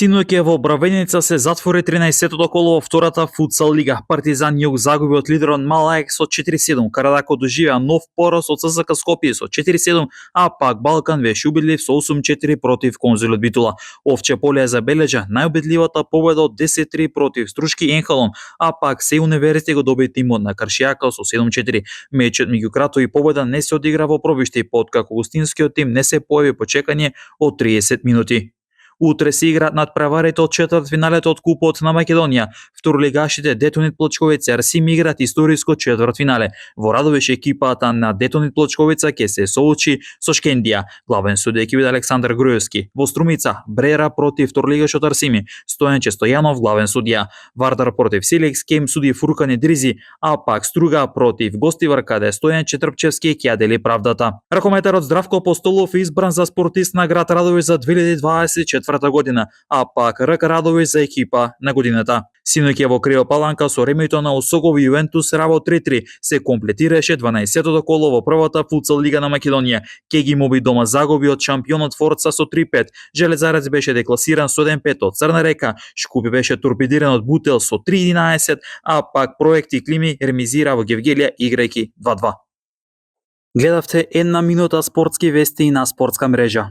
Синоќа во Бравеница се затвори 13-тото коло во втората футсал лига. Партизан Јук загуби од лидерот Малаек со 4-7. Карадако доживеа нов пораз од ЦСКА Скопје со 4-7, а пак Балкан беше убедлив со 8-4 против Конзулот Битула. Овче Поле забележа најубедливата победа од 10-3 против Струшки Енхалом, а пак Се Универзити го доби тимот на Каршијака со 7-4. Мечот меѓу Крато и Победа не се одигра во пробишти, откако гостинскиот тим не се појави по чекање од 30 минути. Утре се играат надпреварите од четвртфиналето од Купот на Македонија. Второлигашите Детонит Плочковица и Арсим играат историско четвртфинале. Во Радовиш екипата на Детонит Плочковица ќе се соочи со Шкендија. Главен судија ќе биде Александар Груевски. Во Струмица Брера против второлигашот Арсими. Стојанче Стојанов главен судија. Вардар против Силекс ќе им суди Фуркан Идризи, а пак Струга против Гостивар каде Стојанче Трпчевски ќе ја дели правдата. Ракометарот Здравко Апостолов избран за спортист на град Радовиш за 2024 година, а пак РК Радовиш за екипа на годината. Синоќа во Крио Паланка со ремето на Осогови Јувентус работ 3-3 се комплетираше 12-тото коло во првата футсал лига на Македонија. Кеги Моби дома загуби од шампионот Форца со 3-5. Железарец беше декласиран со 1-5 од Црна Река, Шкупи беше торпедиран од Бутел со 3-11, а пак Проекти Клими ремизира во Гевгелија играјќи 2-2. Гледавте една минута спортски вести на спортска мрежа.